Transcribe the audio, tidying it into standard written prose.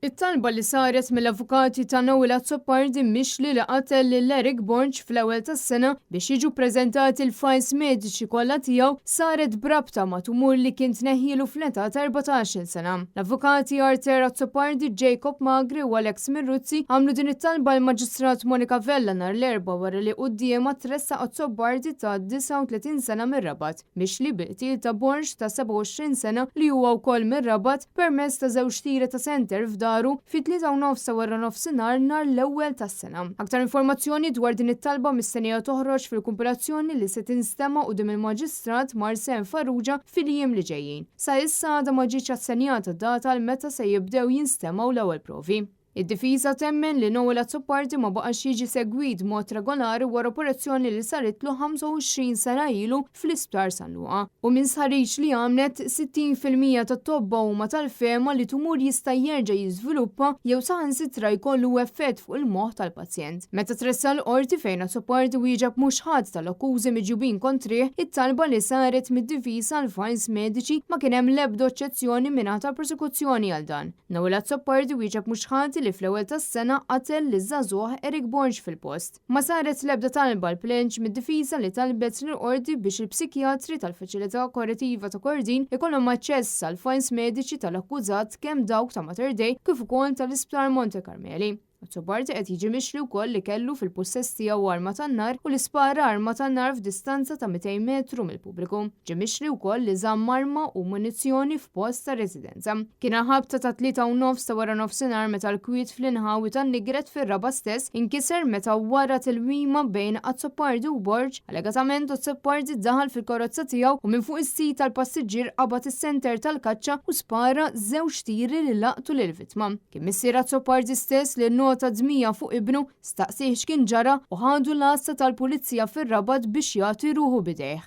It-talba li saret mill-avukati ta' Noel Azzopardi mixli li qatel lil Eric Borg fl-ewwel tas-sena biex jiġu ppreżentati l-files mediċi kollha tiegħu saret b'rabta ma' tumur li kien tneħħielu fl-età ta' 14-il sena. L-avukati Arthur Azzopardi, Jacob Magri u Alex Mirruzzi għamlu din it-talba lill-Maġistrat Monica Vella nhar l-Erbgħa wara li quddiemha tressaq Azzopardi ta' 39 sena mir-Rabat. Mixli bil-qtil ta' Borg ta' 27 sena li huwa wkoll mir-Rabat permezz ta' żewġ tiri ta' senter f'daru fit-tlieta u nofs ta' waranofsinhar nhar l-ewwel tas-sena. Aktar informazzjoni dwar din it-talba mistennija toħroġ fil-kumpilazzjoni li se tinstema' quddiem il-Maġistrat Marseille Farrugia fil-jiem li ġejjin. Sa issa għadha ma ġietx assenjata data għal meta se jibdew jinstemgħu l-ewwel provi. Id-difiża temmen li Noel Azzopardi ma baqax jiġi segwit b'mod regolari wara operazzjoni li saritlu 25 sena ilu fl-Isptar San Luqa. U minn stħarriġ li għamlet, 60% tat-tobba huma tal-fehma li tumur jista' jerġa' jiżviluppa jew saħansitra jkollu effett fuq il-moħħ tal-pazjent. Meta tressaq l-Qorti fejn Azzopardi wieġeb mhux ħati tal-akkużi miġjubin kontrih, it-talba li saret mid-difiża għal files mediċi ma kien hemm l-ebda oċċezzjoni mingħata tal-prosekuzzjoni għal dan. Noel Azzopardi wieġeb mhux ħati li fl-ewwel tas-sena qatel liż-żagħżugħ Eric Borg fil-post. Ma saret l-ebda talba għal plenġ mid-difiża li talbet lill-Qorti biex il-psikjatri tal-Faċilità Korrettiva ta' Kordin ikollhom aċċess għall-files mediċi tal-akkużat kemm dawk ta' Mater Dei kif ukoll tal-Isptar Monte Carmeli. Azzopardi qed jiġi mixli wkoll li kellu fil-pussess tiegħu arma tan-nar u li spara arma tan-nar f'distanza ta' 200 metru mill-pubbliku. Ġie mixli wkoll li żamm arma u munizzjoni f'post ta' residenza. Kien għall-ħabta tat-tlieta u nofs ta' waranofsinhar meta l-kwiet fl-inħawi tan-Nigret fir-Rabat stess inkiser meta wara tilwima bejn Azzopardi u Borg, allegatament Azzopardi daħal fil-karozza tiegħu u minn fuq is-sit tal-passiġġier qabad is-senter tal-kaċċa u spara żewġ tiri li laqtu lill-vittma. Kien missier Azzopardi stess li nnota dmija fuq ibnu, staqsieh x'kien ġara u ħadu l-għassa tal-pulizija fir-Rabat biex jagħti ruħu b'idejh.